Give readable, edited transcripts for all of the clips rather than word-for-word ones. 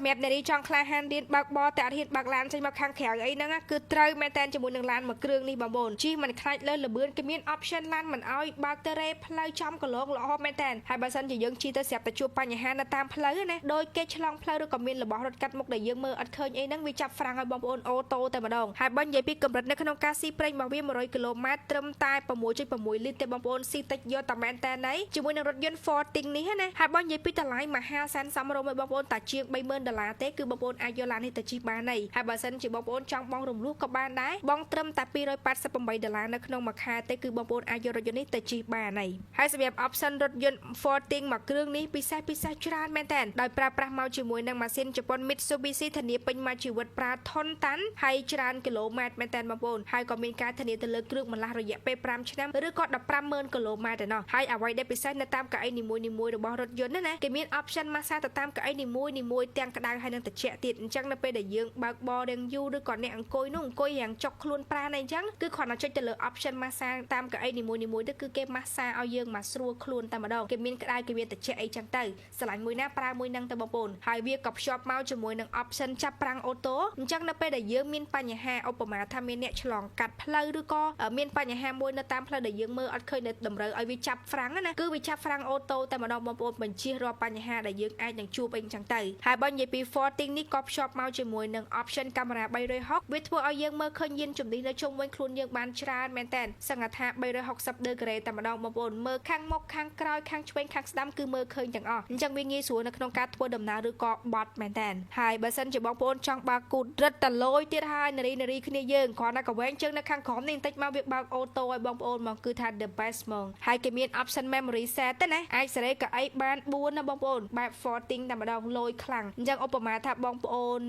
សម្រាប់នារីចង់ក្លាហានរៀនបើកបរតែអត់ហ៊ានបើកឡានចេញមកខាងក្រៅអីហ្នឹងគឺត្រូវមែនតើជាមួយនឹងឡានមួយគ្រឿងនេះបងប្អូនជិះមិនខ្លាចលើលបឿនគេមាន option ឡានមិនឲ្យបើកទៅរេផ្លូវចំកន្លងល្អមែនតើហើយបើសិនជាយើងជិះទៅស្រាប់តែជួបបញ្ហានៅតាមផ្លូវណាដោយគេឆ្លងផ្លូវឬក៏មានរបស់រត់កាត់មុខដែលយើងមើលអត់ឃើញអីហ្នឹងវាចាប់ហ្វ្រាំងឲ្យបងប្អូន auto តែម្ដងហើយបើនិយាយពីកម្រិតនៅក្នុងការស៊ីប្រេងរបស់វា100គីឡូម៉ែត្រត្រឹមតែ 6.6 លីត្រទេបងប្អូនស៊ីតិចយកតែមែនតើណីជាមួយនឹងរថយន្ត Forthing នេះណាហើយបើនិយាយពីតម្លៃមហាសែនសមរម្យឲ្យបងប្អូនតែជាង 30,000 ដុល្លារទេគឺបងប្អូនអាចយកឡាននេះទៅជិះបានហើយហើយបើសិនជាបងប្អូនចង់បង់រំលោះក៏បានដែរបង់ត្រឹមតែ288ដុល្លារនៅក្នុងមួយខែទេគឺបងប្អូនអាចយករថយន្តនេះទៅជិះបានហើយហើយសម្រាប់ option រថយន្ត Forthing មួយគ្រឿងនេះពិសេសពិសេសច្រើនមែនតើដោយប្រើប្រាស់មកជាមួយនឹងម៉ាស៊ីនជប៉ុន Mitsubishi ធានាពេញមួយជីវិតប្រើធនតាន់ហើយច្រើនគីឡូម៉ែត្រមែនតើបងប្អូនហើយក៏មានការធានាទៅលើគ្រឿងបន្លាស់រយៈពេល5ឆ្នាំឬក៏150,000គីឡូម៉ែត្រឯណោះហើយអ្វីដែលពិសេសនៅតាមកៅអីនីមួយៗរបស់រថយន្តណាគេមាន option ម៉ាសាទៅតាមកៅអីនីមួយៗទាំងក្តៅហើយនិងត្រជាក់ទៀតអញ្ចឹងនៅពេលដែលយើងបើកបររៀងយូរឬក៏អ្នកអង្គុយនោះអង្គុយរៀងចុកខ្លួនប្រាណអីចឹងគឺគ្រាន់តែចុចទៅលើ option ម៉ាសាតាមកៅអីនីមួយៗទៅគឺគេម៉ាសាឲ្យយើងមកស្រួលខ្លួនតែម្ដងគេមានក្តៅគេមានត្រជាក់អីចឹងទៅស្រឡាញ់មួយណាប្រើមួយនឹងទៅបងប្អូនហើយវាក៏ភ្ជាប់មកជាមួយនឹង option ចាប់ប្រាំង auto អញ្ចឹងនៅពេលដែលយើងមានបញ្ហាឧបមាថាមានអ្នកឆ្លងកាត់ផ្លូវឬក៏មានបញ្ហាមួយនៅតាមផ្លូវដែលយើងមើលអត់ឃើញដែលតម្រូវឲ្យវាចាប់ហ្វ្រាំងណាគឺវាចាប់ហ្វ្រាំង auto តែម្ដងបងប្អូនបញ្ជៀសរាល់បញ្ហាដែលយើងអាចនឹងជួបអីចឹងទៅហើយបើនិយាយពី Forthing នេះក៏ភ្ជាប់មកជាមួយនឹង option កាមេរ៉ា360វាធ្វើឲ្យយើងមើលឃើញយានជំនិះនៅជុំវិញខ្លួនយើងបានច្រើនមែនតើសង្កថា360ដឺក្រេតែម្ដងបងប្អូនមើលខាងមុខខាងក្រោយខាងឆ្វេងខាងស្ដាំគឺមើលឃើញទាំងអស់អញ្ចឹងវាងាយស្រួលនៅក្នុងការធ្វើដំណើរឬក៏បត់មែនតើហើយបើសិនជាបងប្អូនចង់បើកគូតរឹតតលយទៀតហើយនារីនារីគ្នាយើងគ្រាន់តែកវែងជើងនៅខាងក្រោមនេះបន្តិចមកវាបើក auto ឲ្យបងប្អូនមកគឺថា the best ហ្មងហើយគេមាន option memory set ទេណាអាចសេរីកៅអីបាន4ណាបងប្អូនបែប Forthing តែម្ដងលយខ្លាំងអញ្ចឹងឧបមាថាបងប្អូន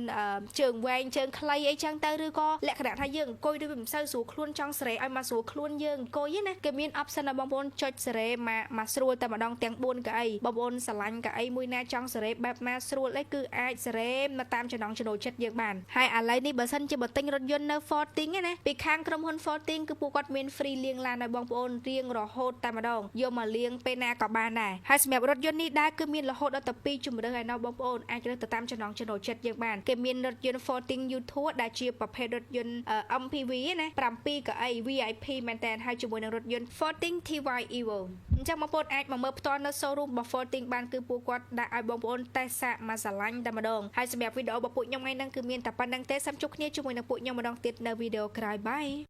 ជើងវែងជើងខ្លីអីចឹងទៅឬក៏លក្ខណៈថាយើងអង្គុយឬវាមិនសូវស្រួលខ្លួនចង់សេរីឲ្យមកស្រួលខ្លួនយើងអង្គុយណាគេមាន option ឲ្យបងប្អូនចុចសេរីមកមកស្រួលតែម្ដងទាំង4កៅអីបងប្អូនស្រឡាញ់កៅអីមួយណាចង់សេរីបែបណាស្រួលអីគឺអាចសេរីមកតាមចំណង់ចំណូលចិត្តយើងបានហើយឥឡូវនេះបើសិនជាបើទិញរថយន្តនៅ Forthing ណាពីខាងក្រុមហ៊ុន Forthing គឺពួកគាត់មាន free លាងឡានឲ្យបងប្អូនរៀងរហូតតែម្ដងយកមកលាងពេលណាក៏បានដែរហើយសម្រាប់រថយន្តនេះដែរគឺមានរហូតដល់ទៅ2ជម្រើសឯណោះបងប្អូនអាចរើសទៅតាមចំណង់ចំណូលចិត្តយើងបានគេមានរថយន្ត Forthing U2 ដែលជាប្រភេទរថយន្ត MPV ណា7កៅអី VIP មែនតើហើយជាមួយនឹងរថយន្ត Forthing TY Evo អញ្ចឹងបងប្អូនអាចមកមើលផ្ទាល់នៅ showroom របស់ Forthing បានគឺពួកគាត់ដាក់ឲ្យបងប្អូនតេស្តសាកមកស្រឡាញ់តែម្ដងហើយសម្រាប់វីដេអូរបស់ពួកខ្ញុំថ្ងៃហ្នឹងគឺមានតែប៉ុណ្្នឹងទេសូមជួបគ្នាជាមួយនឹងពួកខ្ញុំម្ដងទៀតនៅវីដេអូក្រោយ bye.